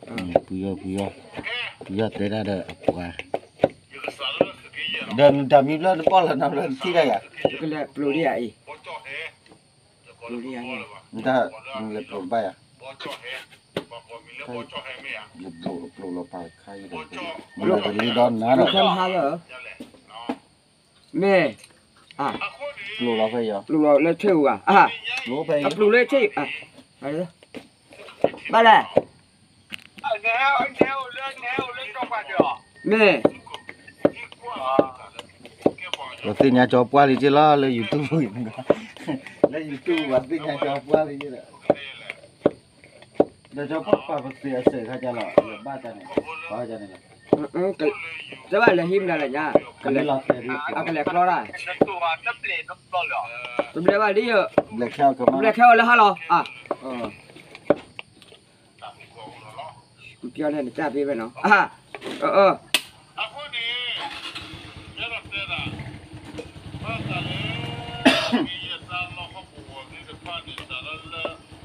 ဖုယီၢ် ဖုယီၢ်, ဖုယီၢ်တဲဒၣ်ဒီးအပှၤ, ဒီးနတၢ်မံဘျီနပီၢ်လီၤနီတဘျီနထံၣ်တၢ်ယၤ, ကလဲၤပျိၤဒံးယၤအံၤ, ပျိၤဒံးယၤန့ၣ်, နတၢ်နလဲၤပျိၤတဘၣ်ယၤ, ပျိၤပျိၤလီၤပာ်ခါအံၤဒီး, ပျိၤလီၤပာ်ခါမဟါလီၤ, မ့ၢ်, ပျိၤလီၤဖဲယၤ, ပျိၤလီၤလၢထၢၣ်အူဧါ, ပျိၤလၢထၢၣ်, ဘၣ်လဲၣ် မ့ၢ်, ပသ့ၣ်ညါကၠီပှၢ်လံက့လီၤ လၢ YouTube အံၤ, လၢ YouTube ပသ့ၣ်ညါကၠီပှၢ်လံက့ဒီး, ဒီးကၠီပှၢ်ပှၤပသ့ၣ်အစဲးခါကလီၤ ယဘၣ်တၢ်န့ၣ်, ပှၤကန့ၣ်လီၤ, တဲဘၣ်လဲၤဟံးမနုၤလဲၣ်ညါ, ကလဲၤ, အကလဲၤကျီတၢ်, တဘျဲဘၣ်လံ, ဘျဲခဲအီၤလၢဟါလီၤ, မပြောနဲ့ နကြပေးမယ်နော်, အဟါ, အအ,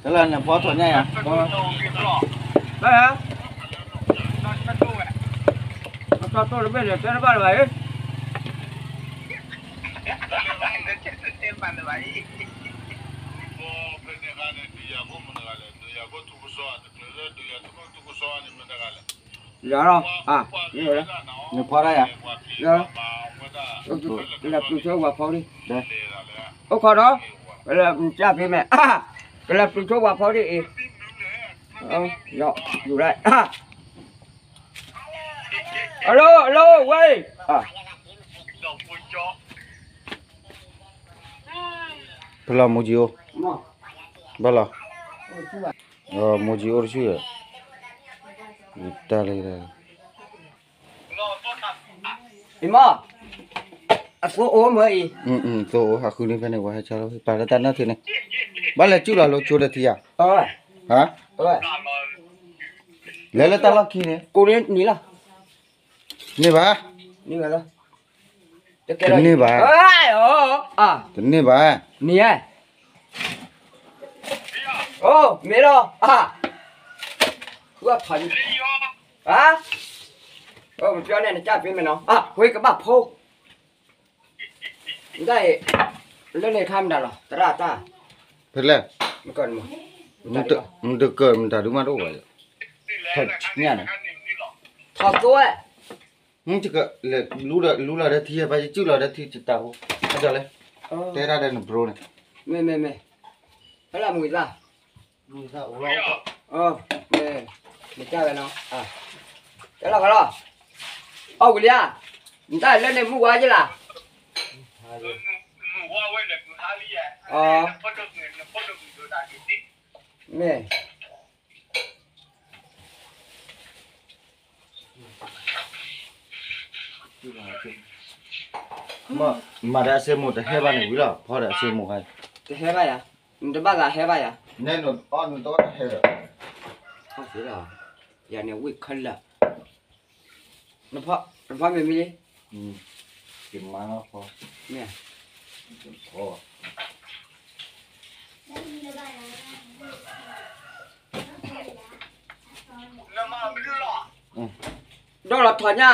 တလၢနဖီထီၣ်ညါယၤ, ဘၣ်, အတီၢ်တိၢ်တဘ့ၣ်န့ၣ် တဲတဘၣ်လၢၤဘၣ်အံၤ, ယၤလီၤ, နဖီတၢ်ယၤ, ကလဲၤပျူၤဆိဝၤဖီဒံး, အိၣ်ခိးဒီး, ကလဲၤပျူၤဆိဝၤဖီဒံး, ကလဲၤပျူၤဆိဝၤဖီဒံးအံၤ, ယူၤလၢ, အလိၤ အလိၤ ဝဲအံၤ, ဖဲလီၤမိၢ်ကံအိၣ်, ဘၣ်လီၤ, မိၢ်ကံအိၣ်တဆူၣ်, တၢ်လၢ, အံၤမ့ၢ်, အသိအိၣ်မ့ၢ်အံၤ, သိအိၣ်ဟးဃုန့ၣ်ဖဲန့ၣ် ဝဲဟဲဆါလီၤ ပာ်လၢတၢ်နၢ်ထံန့ၣ်, ဘၣ်လဲၤစုၣ်လီၤလိာ်ဆိဒီးထံယၤ, ဟါ, လဲၤလၢတၢ်လီၢ်ခံန့ၣ်, ကိးန့ၣ်နံၤလီၤ, န့ၢ်ဘၣ်, တန့ၢ်ဘၣ်, တန့ၢ်ဘၣ်, နံၤ, အိၣ်မ့ၢ်လီၤ, ဃုအဖး, ဟါ, မပြောနဲ့ နကြပေးမယ်နော်, အဝဲကဘၣ်ဖိ နတၢ်အံၤ, လၢန့ၣ်ခါမတၤလီၤ သရၣ်တၢ်, ဖဲလဲၣ်, မတကၢၢ်မတၤဒုမးတအိၣ်ဘၣ်, ညၣ်န့ၣ်, ထီၣ်သိဝဲ, လူလီၤဒီးထံ ပှၤယစုၣ်လီၤဒီးထံတတၢ်ဟူ, အဒိးလဲၣ်, တဲဒၣ်ဒီးနဘြိန့ၣ်, မ့ၢ်မ့ၢ်မ့ၢ်, ဖဲလဲၣ်မုၢ်ဂံၢ်သၣ် မ့ၢ်, နကၢ်ဝဲနီၤ, ကဲလီၤကလီၤ, အီၣ်ဝံၤလံဧါ, နတၢ်လၢန့ၣ်မုၢ်ဝါယလၢ်, မ့ၢ် မၤဒီးအစ့မိၢ်တဟဲဘၣ်န့ၣ်ဝံၤလီၤ, ဖီဒီးအစ့မိၢ်ခါ, တဟဲဘၣ်ယၤ, နတဘၣ်သးဟဲဘၣ်ယၤ, နဲနအီၣ်နတအီၣ်တဟဲဒီး, ယၤန့ၣ်ဝံၣ်ခဲလၢာ်, နဖီမ့ၤမံလံ, မ့ၢ်, ဒီးလီၤထီၣ်ညါ,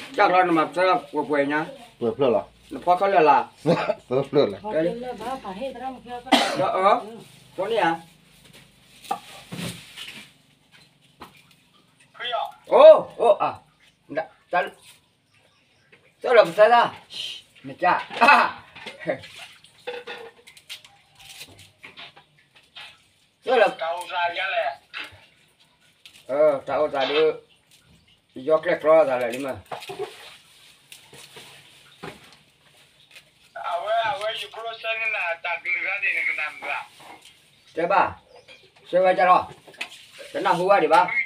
ကၢ်လီၤနမၤသၢပှဲၤပှဲၤညါ, ပှဲၤဖျၢၣ်လီၤ, နဖီခဲလၢာ်လၢ်, သၢဖျၢၣ်လီၤ, ဖိန့ၣ်ဧါ, အိၣ်, အိၣ်, တၢ်လီၤပသၢသၢ, နကၢ်, တၢ်အိၣ်သးဒုး, ယီကျဲၣ်ကျီသးလၢာ်လံမး, အဝဲ, အဝဲယကျိၣ်စဲန့ၣ်နတၢ်ကလုၢ်ဂၤန့ၣ် နကနၣ်မုာ်ဧါ, တဲဘၣ်, ဆှၢဝဲဒၣ်လီၤ, တနၢ်ဟူဝဲဒံးဘၣ်, မ့ၢ်ဧါ,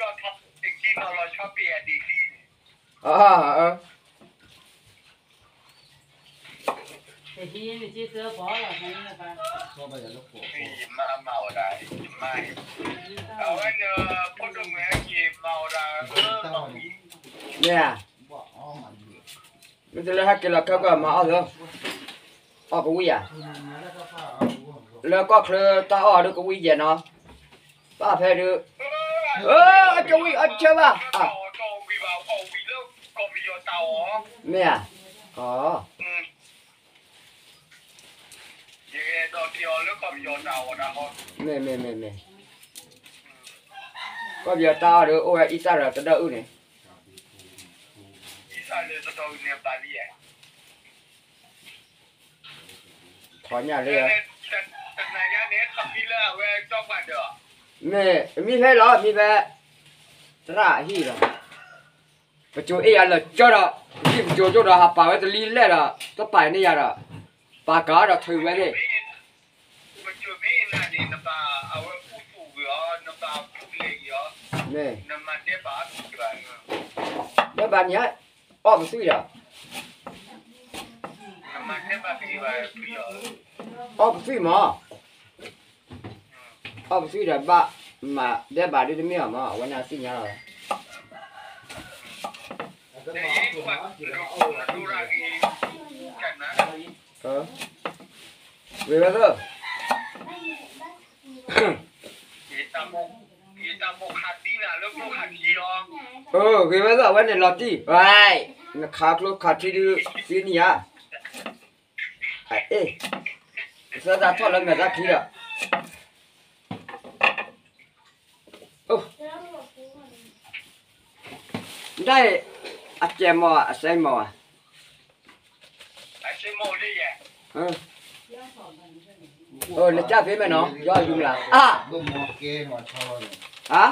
မ့ၢ်တလၢဟဲက့ၤလီၤခဲကီၢ်မၤအီၣ်သၢ, အီၣ်ကဝံၣ်ယၤ, လၢကီၢ်ချၢတၢ်အီၣ်ဒုးကဝံၣ်ယဲၢ်နီၤ, ဘၣ်ဖဲဒုး အကဝံၣ်အီၣ်ဆၢဘၣ်, မ့ၢ်ဧါ, အီ, မ့ၢ်မ့ၢ်မ့ၢ်မ့ၢ်, ကီၢ်ပယီၤတၢ်အီၣ်ဒီး အိၣ်ဝဲအံသၣ်ဒီးတဒီအုၣ်န့ၣ် ထီၣ်ညၣ်လၢ, မ့ၢ်မံဖဲလီၤမံဖဲ, သရၣ်အဟံၣ်ဒီး, ပစိၤအ့ၣ်ယၤလၢာ်ကၠီဒီး, ပစိၤကၠိဒီးဟးပာ်ဝဲတလံလဲၣ်ဒီး တပာ်န့ၢ်ယၤဒီး, ပာ်ကၤဒီးထုးဝဲသ့ၣ်, မ့ၢ်, ဒဲးဘးန့ၣ်ဧါ, အီၣ်ပသွံၣ်ဒီး, အီၣ်ပသွံၣ်မး, အီၣ်ပသွံၣ်ဒီးဘၣ်, မၤဒဲးဘးဒ်တမ့ၢ်အီၤမး အဝဲန့ၣ်သ့ၣ်ညါလီၤ, ဂ့ၤဝဲသၢ ဂ့ၤဝဲသၢ အဝဲန့ၣ်လီၤတံၢ်, နခးကျိခးထံဒုးသံနံၤဧါ, အ့ၣ်, သၢသးထီၣ်လၢမဲာ်သၣ်ခံဒီး, တၢ်အံၤ, အကဲမီၤ အစဲမီၤဧါ, နကၢ်ဖဲမဲာ်နီၤ ယီၢ်ယူမလၤ, အါ, အါ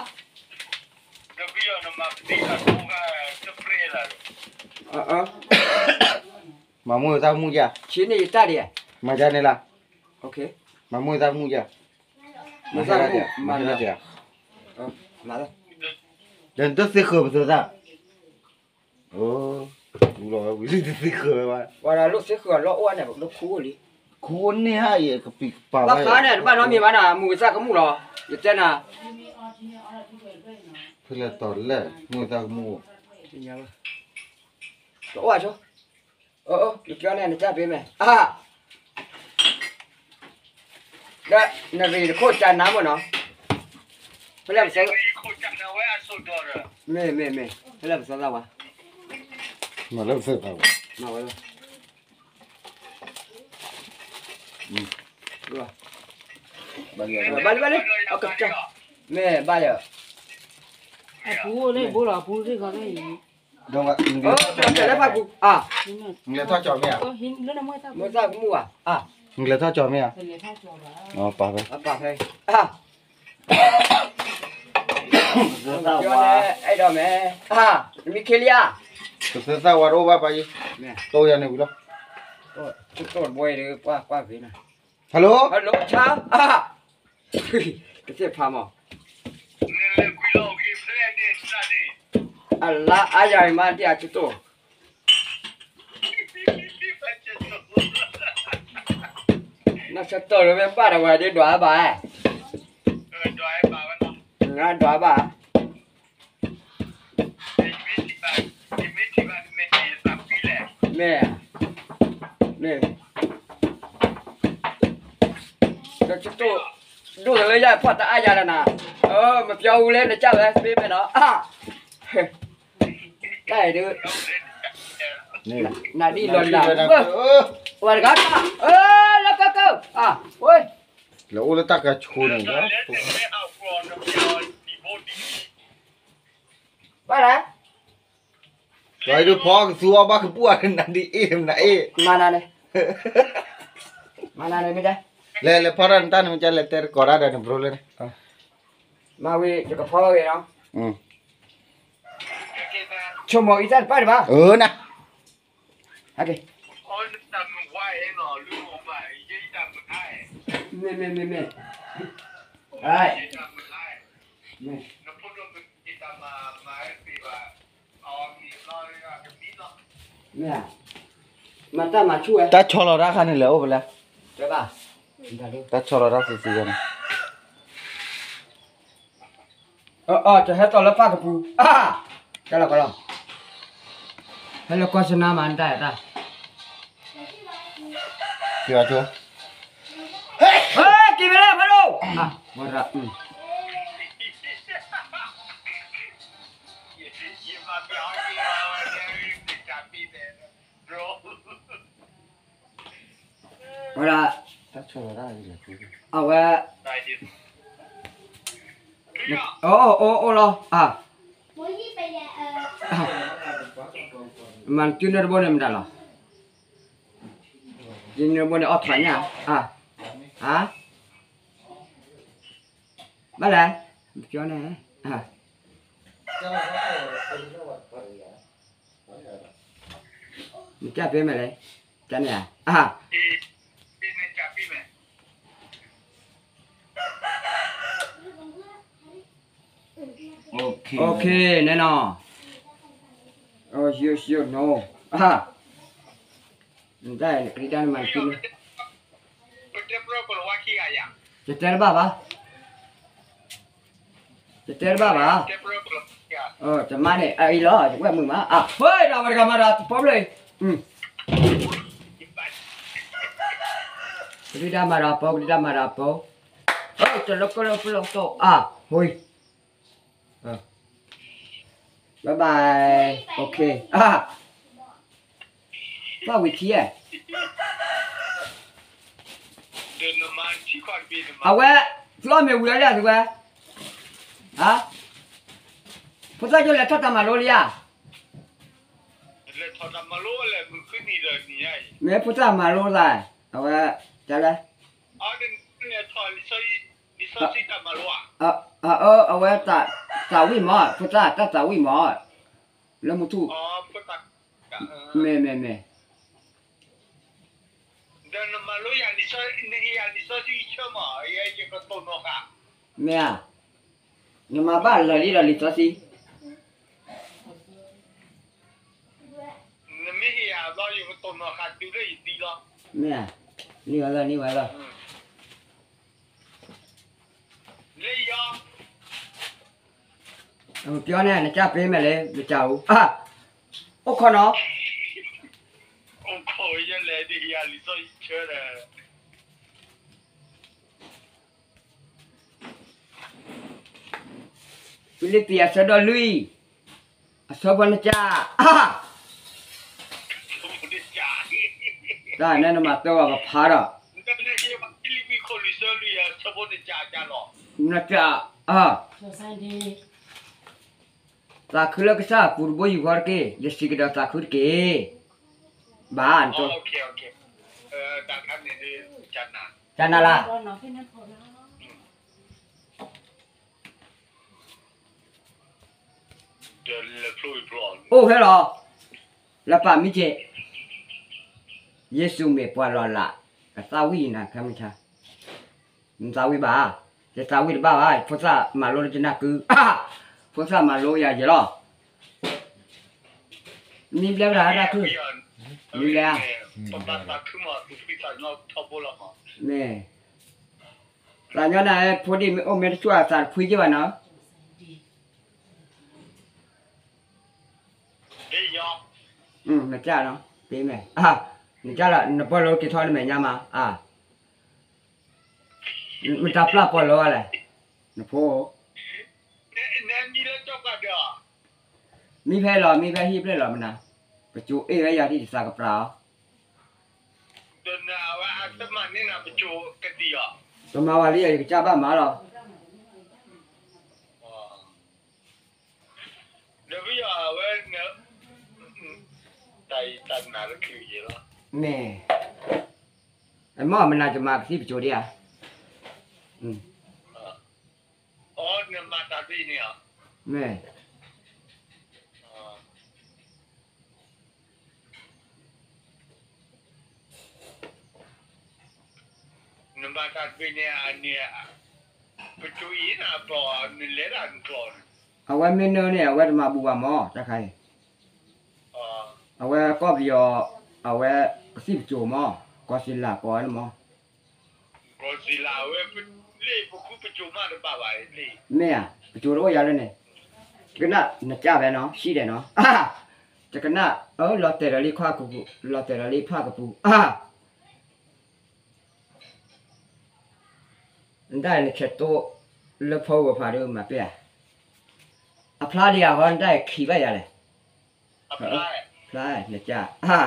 မၤမူသၣ်ကမူၣ်ယါ, ဆံးန့ၢ်ယတၢ်ဒံး, မၤယါန့ၣ်လၢ, မၤမူသၣ်ကမူၣ်ယါ, မၤသၣ်ကမူၣ်, မၤသၣ်ကမူၣ်, ဒီးနတသ့ဃၢၤပသၢသၣ်, လီၤဝဲဝံၤလံတသ့ဃၢၤဝဲဘၣ်, ပှၤဒီးလိၣ်သ့ဃၢၤအလီၢ်အိၣ်န့ၣ် လၢခူအိၣ်လံ, ခူန့ၢ်ဟါအံၤကပံာ်ကပၤဘၣ်, ဘၣ်ဃးန့ၣ် တဘၣ်နီတမံၤဘၣ်နီၤ မူသၣ်ကမူၣ်လီၤ, ယတဲနၤ, ဖဲလဲၣ်တီၤလဲၣ် မူသၣ်ကမူၣ်, တအိၣ်ဆိ, ယကၠီန့ၣ် နကၢ်ဖဲမဲာ်, အါ, ဒီးနရံၣ်တခိၣ်ကၢ်နါမ့ၢ်နီၤ, ဖဲလဲၣ်ပသၢ, မ့ၢ်မ့ၢ်မ့ၢ် ဖဲလဲၣ်ပသၢသၣ်ဝါ, မၤလၢပသၢသၣ်ဝါ, မၤဝဲလီၤ, ဘၣ်လံဘၣ်လံ, မ့ၢ်ဘၣ်ယၤ, အပူၤအိၣ်လၢဘိလီၤ အပူၤသ့ၣ်ခီသ့ၣ်အံၤ, လဲၤဖးပူၤ, မ့ၢ်လဲၤထီၣ်ကၠီမ့ၢ်ဧါ, မ့ၢ်သၣ်ကမူၣ်ဧါ, မ့ၢ်လဲၤထီၣ်ကၠီမ့ၢ်ဧါ, ပာ်ဖဲ, ပာ်ဖဲ, အဲၣ်ဒိးမ့ၢ်, နမံခ့လံဧါ, ပသၢသၣ်ဝါတအိၣ်ဘၣ်ပာ်ယံၤ, တိၢ်ယၤန့ၣ်ဝံၤလီၤ, တိၢ်တဘိဒီး ကွၢ်ကွၢ်ဖဲနၤ, hello, hello ဆါ, တသ့ၣ်ဖးမး, အလါအါယၤအံၤမးဒ်အကတိၢ်, နီၢ်ဆၢတီၢ်လၢမ့ၢ်ဘၣ်ဒီးဝဲဒ်ဒွးဘၣ်, ဒွးဘၣ် မ့ၢ်, မ့ၢ်, ဒီးကတိၢ်, ဒိၣ်တလၢယၤဖီၣ်တအါယၤလၢနၤ, မပြောဘူးလဲ နကြၢးဝဲသ့မဲာ်နီၤ, တၢ်အံၤဒုး, နၤဒ်လီၤလး, ဝဲတဂၤ, လၢကက, ဝဲ, လဲၤအိၣ်လၢတၢ်ကဆိန့ၣ်, ဘၣ်လဲၣ် ပှၤဒုးဖီကသူအီၣ်ဘၣ်ကပူၣ်အနၤဒ်အ့ၣ်နၤအ့ၣ်, မၤနၤန့ၣ်, မၤနၤန့ၣ်မ့ၢ်တဲ, လဲၤလဲၤဖီတၢ်နတၢ်န့ၣ်မ့ၢ်တဲလဲၤတဲတကိးတၢ်ဒီးနဘြိလၢန့ၣ်, မၤဝံၤယကဖီဝဲနီၤ, ဆိကမိၣ်အံသၣ်တပၣ်တဘၣ်, နၤ မ့ၢ်, မ့ၢ်, မ့ၢ်, မ့ၢ်, မ့ၢ်, မၤတၢ်မၤဆူၣ်ဝဲ, တၢ်ဆီလီၤတၢ်ခါန့ၣ်လဲၤအိၣ်ဖဲလဲၣ်, တဲဘၣ်, တၢ်ဆီလီၤတၢ်သ့သ့ဝဲန့ၣ် အၢ အၢ တဟဲတီၢ်လၢပၢ်ကပူၤ, အၢ ကဲလီၤကီလီၤ, ဟဲလၢကီၢ်စနါမၤနတၢ်ယတၢ်, က့ၤဘၣ်ကၠိ, ဟဲ က့ၤဝဲလၢဖးဒိၣ်, ဝဲဒၣ်, ဝဲဒၣ်, အဝဲ, အိၣ်အိၣ်အိၣ်လီၤ, မၤနကၠုနၢတဘိန့ၣ်မတၤလီၤ, ကၠုနၢတဘိန့ၣ်အီၣ်ထွးညၣ်, ဘၣ်လဲၣ်, နကၠီန့ၣ်, နကၢ်ပ့ၤမဲာ်လဲၣ်, ကၢ်န့ၣ်ဧါ, OK နဲနီၤ, ယိယိနိ, နတၢ်နကရံဒၣ်နမၤနကၠု, ယတဲတဘၣ်ဘၣ်, ယတဲတဘၣ်ဘၣ်, တမါန့ၣ် အအံၤလီၤ ယဝဲမုာ်မး, အဃိဒီးဝဲတဂၤမၤဒီးတပီဖျၢၣ်အံၤ, ကရံဒၣ်မၤဒီးအပီ, ကရံဒၣ်မၤဒီးအပီ, တလီကလီကလီကလီ, အါ, ဟိ, bye bye, OK, ဘၣ်ဝံၤထံဧါ, အဝဲ, သုအီၣ်မ့ၤဝံၤအီၤလံသုဝဲ, ဖိသၣ်ကၠိလဲၤထီၣ်တၢ်မၤလိလံဧါ, မ့ၢ်ဖိသၣ်မၤလိသး, အဝဲ, ကလဲၣ် အဝဲ, သးဝံၣ်မး ဖိသၣ်တၢ်သးဝံၣ်မး, လၢမုၢ်ထူၣ်, မ့ၢ်မ့ၢ်မ့ၢ်, မ့ၢ်ဧါ, နမၤဘၣ်လၢာ်လံဒီးလံာ်စီဆှံ, မ့ၢ်ဧါ, န့ၢ်ဝဲလီၤ န့ၢ်ဝဲလီၤ, ပျီန့ၣ် နကၢ်ပ့ၤမဲာ်လဲၣ် နကၢ်အူ, အိၣ်ခိးနီၤ, အိၣ်ခိးယလဲၣ် ဖံလံးပံၤအဆၢဒိၣ်လွံၢ်, အဆၢဖိနကၢ်, တၢ်နဲနမၤတၢ်ဝဲကဖးဒီး, နကၢ်, သးခုလၢကစၢ်အပူၤတဘိယူၢ်ဃီတက့ၢ်, ယစံးကဒီးသးခုတက့ၢ်, ဘၣ်, တၢ်နၤလၢ် အိၣ်ဖဲလီၤ, လၢပာ်မံက့ၤ, ယ့ၣ်ၡူးမ့ၢ်ပှၤလီၤလး, ကသးဝံၣ်နၤခဲမုၢ်ဆါ, နသးဝံၣ်ဘၣ်, ယသးဝံၣ်တဘၣ်ဘၣ်, ဖိသၣ်မၤလိလၢယနၢ်ကု, ဖိသၣ်မၤလိယၤယဲလီၤ, မံဘျဲၣ်တၢ်ခု, မံဘျဲၣ်, မ့ၢ်, သးညီနၤ ဖိဒံၣ်မ့ၢ်အိၣ်မ့ၢ်တဆူၣ် အသးတဖှံက့ၤဘၣ်နီၤ, နကၢ်နီၤ, ပ့ၤမဲာ်, နကၢ်လီၤ နပီၢ်လၢက့ၤထီၣ်နမဲာ်ညါမး, မတၤပျၢ်ပီၢ်လၢလဲၣ်, နဖိ, မံဖဲလီၤ မံဖဲဟံၣ်ဖျၢၣ်လီၤမနၤ, ပကၠိအ့ၣ်ဝဲယၤဒ်ယသးကပျၢ်အီၤ, ပမၤဝဲလံ ယကစၢ်ဘၣ်မၤလီၤ. မ့ၢ်, အမ့ၢ်မနၤကမၤကသံၣ်ပကၠိဒံးဧါ, မ့ၢ် နဘၣ်တၢ်တဘ့ၣ်န့ၣ်, ပကၠိအံၤနပျီၢ်, နလဲၤဒၣ်နကျီၢ်န့ၣ်, အဝဲမ့ၢ်နၢန့ၣ် အဝဲတမၤဘူးဘၣ်မၢ် တၢ်ခါအံၤ, အဝဲကီၢ်ပယီၤ, အဝဲကသံၣ်ပကၠိမၢ်, ကီၢ်စံလးကီၢ်န့ၣ်မၢ် မ့ၢ်ဧါ, ပကၠိတအိၣ်ယၤလၢန့ၣ်, ကနၣ်နကၢ်ဝဲနီၤ ဟံၣ်ဒဲးနီၤ, တကနၣ်, လီၤတဲာ်ဒီးလံခွါကပူၤ, လီၤတဲာ်ဒီးလံဖၣ်ကပူၤ, နတၢ်နဆဲးတိလၢဖီဝဲဖးဒိၣ်မၤပ့ၢ်ဧါ, အဖျါဒံးဧါဃီ နတၢ်ခံဘၣ်ယၤလဲၣ်, ဖျါနကၢ် အါ,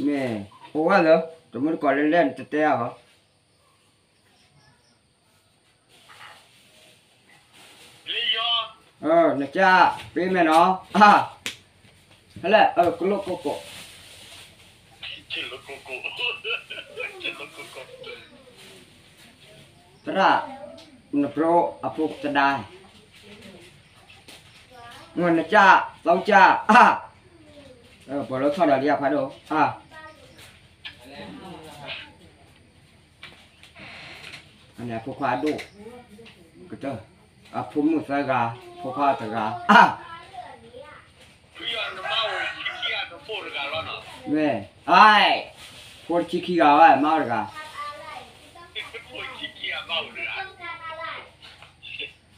မ့ၢ်, အိၣ်ဝဲလၢ တမူတကိးလၢလဲၣ် နတတဲအီၤဘၣ်. နကၢ်ပ့မဲာ်နီၤ, ဟဲလဲၣ် ကလိၣ်ကိကိး, သရၣ်, နဘျီအဖိတဒါ, နကၢ်သီကၢ်, ပှၤလၢထီၣ်ဒီးလံအဖးဒိၣ်, အဖိခွါအဒိၣ်, ကတၢၢ်, အဖိမုၣ်သၢဂၤ, ဖိခွါတဂၤ, မ့ၢ်, အ, ဖိတဆံခံဂၤဝဲ မါအိၣ်တဂၤ,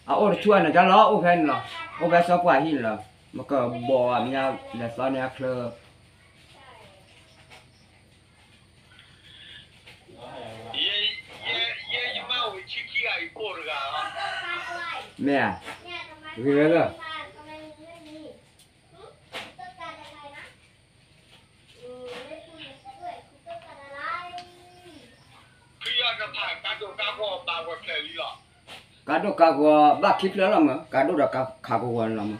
အအိၣ်တဆူၣ်အနကၢ်လီၤ အိၣ်ဖဲန့ၣ်လီၤ, အိၣ်ဖဲစီၤပှၢ်ဟံၣ်န့ၣ်လီၤ, မကဘီအမါလဲၤသီန့ၢ်အချၢ မ့ၢ်ဧါ, ဂ့ၤဝဲလၢ ကါဒိၣ်ကါဂီၤဘၣ်ခံဖျၢၣ်လီၤ, ကါဒိၣ်ကါဂီၤဘၣ်ခံဖျၢၣ်လီၤမး ကါဒိၣ်ဒီးကါဂီၤန့ၣ်လီၤမး,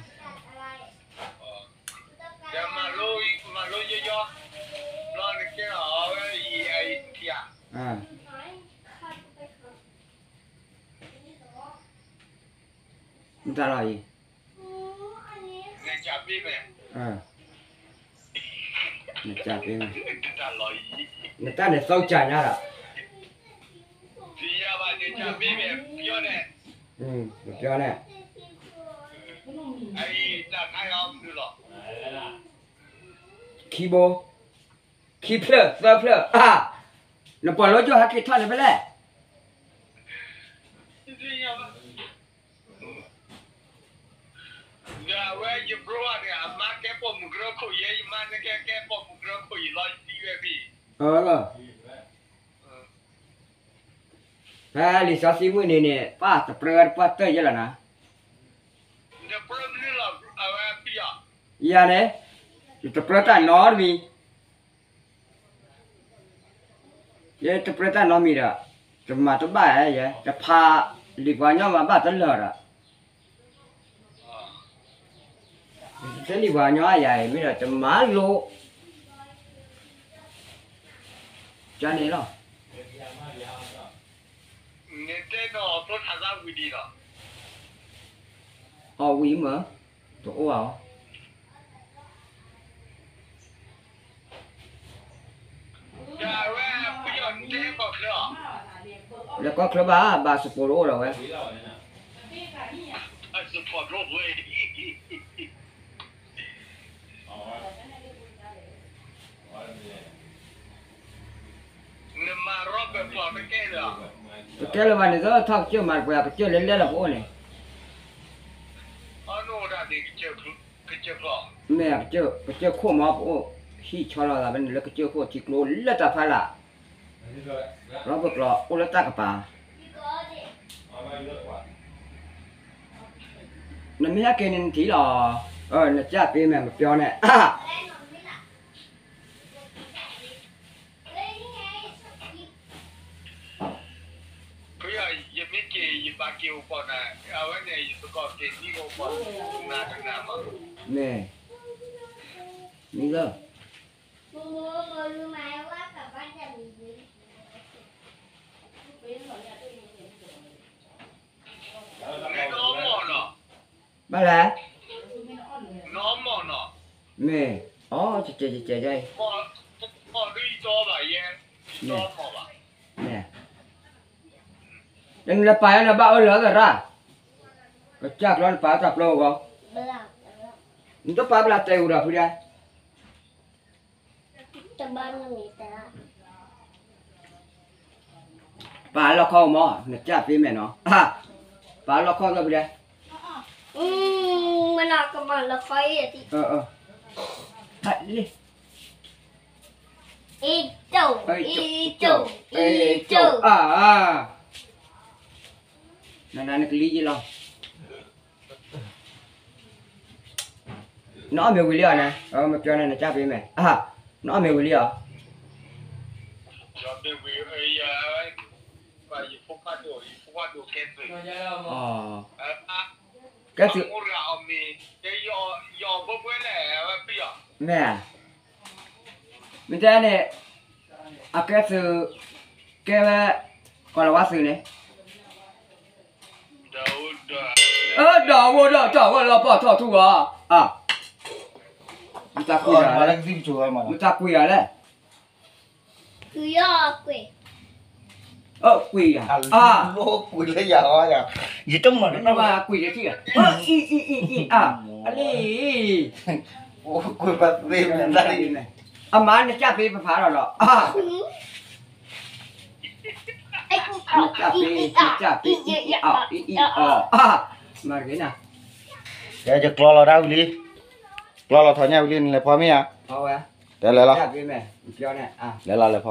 မတၤလီၤအံၤ နတၢ်န့ၣ်သီကၢ်ညါဒီး, ပပျီန့ၣ်, ခံဘိ, ခံဖျၢၣ်သၢဖျၢၣ်, နပှၤလၢယိၣ်ဟဲက့ၤထီၣ်န့ၣ်ဖဲလဲၣ်, အဝဲယဘြိန့ၣ် အမါကဲပိာ်မုၣ်ကရၢခိၣ် ယဲယမါန့ၣ်ကဲ ကဲပိာ်မုၣ်ကရၢခိၣ် ယလီၤယသံဝဲဖဲ, ဖဲလံာ်စီဆှံမုၢ်နံၤန့ၣ် ပၢ်တပြၢတပှၢ်တၢၢ်ယဲလီၤနၤ, ယၤန့ၣ်, ယတပြၢတၢ်နီတမံၤ ယဲတပြၢတၢ်နီတမံၤဒီး, တမၤတဘၣ်ယဲ, တဖးလံာ်ပှၤကညီမၤဘၣ်တလၢာ်ဒီး, တလံာ်ပှၤကညီယၤအံၤ မ့ၢ်ဒီးတမၤလိာ်, ကန့ၣ်လီၤ, အီၣ်ဝံၤမး, တအိၣ်အီၤ လဲၤကီၢ်ချၢဘၣ်, ဘၣ်စပိာ်တအိၣ်ဒီးဝဲ, တကဲလၢၤဘၣ်န့ၣ် သထီၣ်ကစၢၢ်မၤတပှဲၤ ကစၢၢ်လဲၤလဲၤလီၤပအိၣ်န့ၣ်, မ့ၢ်ကစၢၢ်ခိၣ်မး ပအိၣ်ဟံၣ်ဆီလီၤသးဖဲန့ၣ်လၢကစၢၢ်ခိၣ်ထံကျိလၢတၢ်ဖးလာ်, ရီပကျိၤအိၣ်လၢတၢ်ကပၤ, နမ့ၢ်ဟဲက့ၤန့ၣ်နထံၣ်လီၤ, နကၢ်သ့မဲာ်မပျီန့ၣ် ဖုယီၤ ယမ့ၢ်က့ၤ ယဘၣ်က့ၤအိၣ်ကီၢ်နၤ, အဝဲန့ၣ် ယသကိးက့ၤနံၣ်အိၣ်ကီၢ်နၤတနၤမး, မ့ၢ်, မ့ၢ်လၢ ဘၣ်လဲၣ်, မ့ၢ်, အီ ကဲကဲကဲကဲ, မ့ၢ်, နလဲၤပာ်ယၤန့ၣ် ဘၣ်အၢၣ်လီၤသရၣ်, ကစၢ်ကျီနပာ်တၢ်ပျီအဂီၢ်, နတပာ်ဘျးတဲာ်အူဒီးဖုဒဲး ပာ်လီၢ်ခီမး နကၢ်သ့မဲာ်နီၤ, ပာ်လီၢ်ခီသၢဖုဒဲး, မနကမၤလီၢ်ခီအံၤ, လံ, အ့ၣ်တိၣ်, အ့ၣ်တိၣ်, အ့ၣ်တိၣ်, နနၤနကလံၤယံၤလီၤ. နအီၣ်မ့ၤဝံၤလံဧါန့ၣ်, မ့ၢ်ပျီန့ၣ် နကၢ်ဖံးမ့ၢ်, နအီၣ်မ့ၤဝံၤလံဧါ. ကဲသု, မ့ၢ်ဧါ, မ့ၢ်တဲန့ၣ်, အကဲသု, ကဲဝဲ, ကီၤလၤဝါသုးန့ၣ် ဒီးအိၣ်ဒီးတီၢ်ဝဲလီၤပီၢ်ထီၣ်ထူၣ်ဂီၤ, မတၤကွံာ်ယၤလဲၣ်, မတၤကွံာ်ယၤလဲၣ်, ကွံာ်ယၤ, ကွံာ်လၢယၤ, ယတမၤ, ကွံာ်လၢထံၣ်, အံၤ, အံၤ, အံၤ, အံၤ, အလံ, ကွံာ်, အမၤနကၢ်ဖံးပဖးထီၣ်လီၤ. နကၢ်ဖံး, နကၢ်ဖံး, အံၤ, အံၤ, အံၤ, အီၤ, မၤတဂ့ၤနၤ, ယကျီလီၤတၢ်ဝံၤလံ, ကျီလီၤထီၣ်ညၣ်ဝံၤလံ နလဲၤဖီမ့ၢ်ဧါ, တဲလဲၤလီၤ, လဲၤလီၤလဲၤဖီ,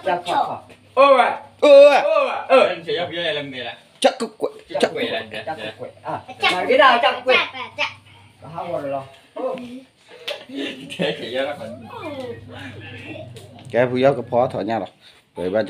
အိၣ်ဝဲ, အိၣ်ဝဲ, ကကွဲး, ကကွဲး, ကကွဲး, ကဲဖုယီၢ်ကဖီထီၣ်ညၣ်လီၤ, ပဘၣ်က